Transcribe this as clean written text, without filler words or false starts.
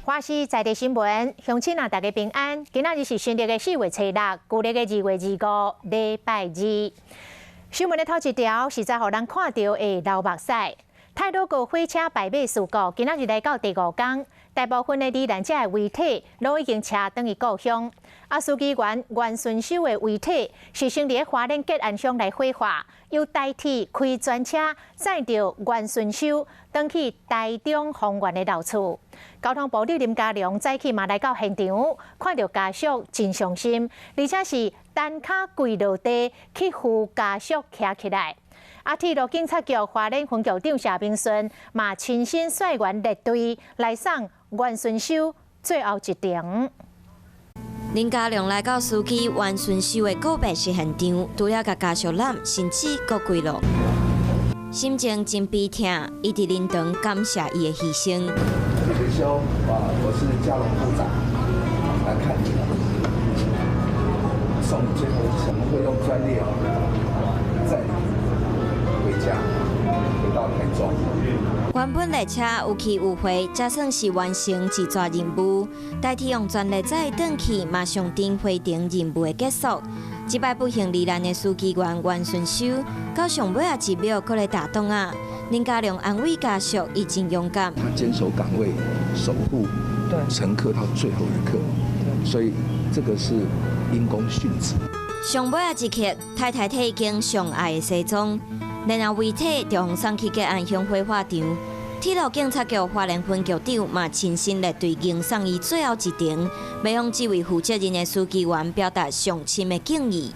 華視在地新聞，鄉親啊，大家平安。今仔日是新曆的4月初6，舊曆的2月25，禮拜二。新聞的頭一條，實在予人看著會流目屎。太魯閣火車敗馬事故，今仔日來到第五工，大部分的罹難者的遺體攏已經車轉去故鄉。啊，司機員袁順修的遺體是先佇花蓮吉安鄉來火化，由台鐵開專車載著袁順修轉去台中豐原的老厝。交通部長林佳龍早起嘛來到現場，看著家屬真傷心，而且是單跤跪落地去扶家屬徛起來。啊，鐵路警察局花蓮分局長謝明順嘛親身率員列隊來送袁順修最後一程。林佳龍來到司機袁順修的告別式現場，除了共家屬攬，甚至閣跪落，心情真悲痛。伊佇靈堂感謝伊的犧牲。順修啊，我是佳龍部長，來看你，送你最後一程，我們會用專列載你回家，回到台中。原本列車有去有回，才算是完成一逝任務。台鐵用專列載轉去，嘛象徵回程任務的結束。這擺不幸罹難的司機員袁順修，到上尾仔一秒，閣咧打擋仔。林佳龍安慰家屬，伊真勇敢。他堅守崗位，守護乘客到最後一刻，所以這個是因公殉職。上尾仔一刻，太太提供上愛的西裝，然後遺體就予送去吉安鄉火化場。鐵路警察局花蓮分局長嘛親身列隊迎送伊最後一程，欲向這位負責任的司機員表達上深的敬意。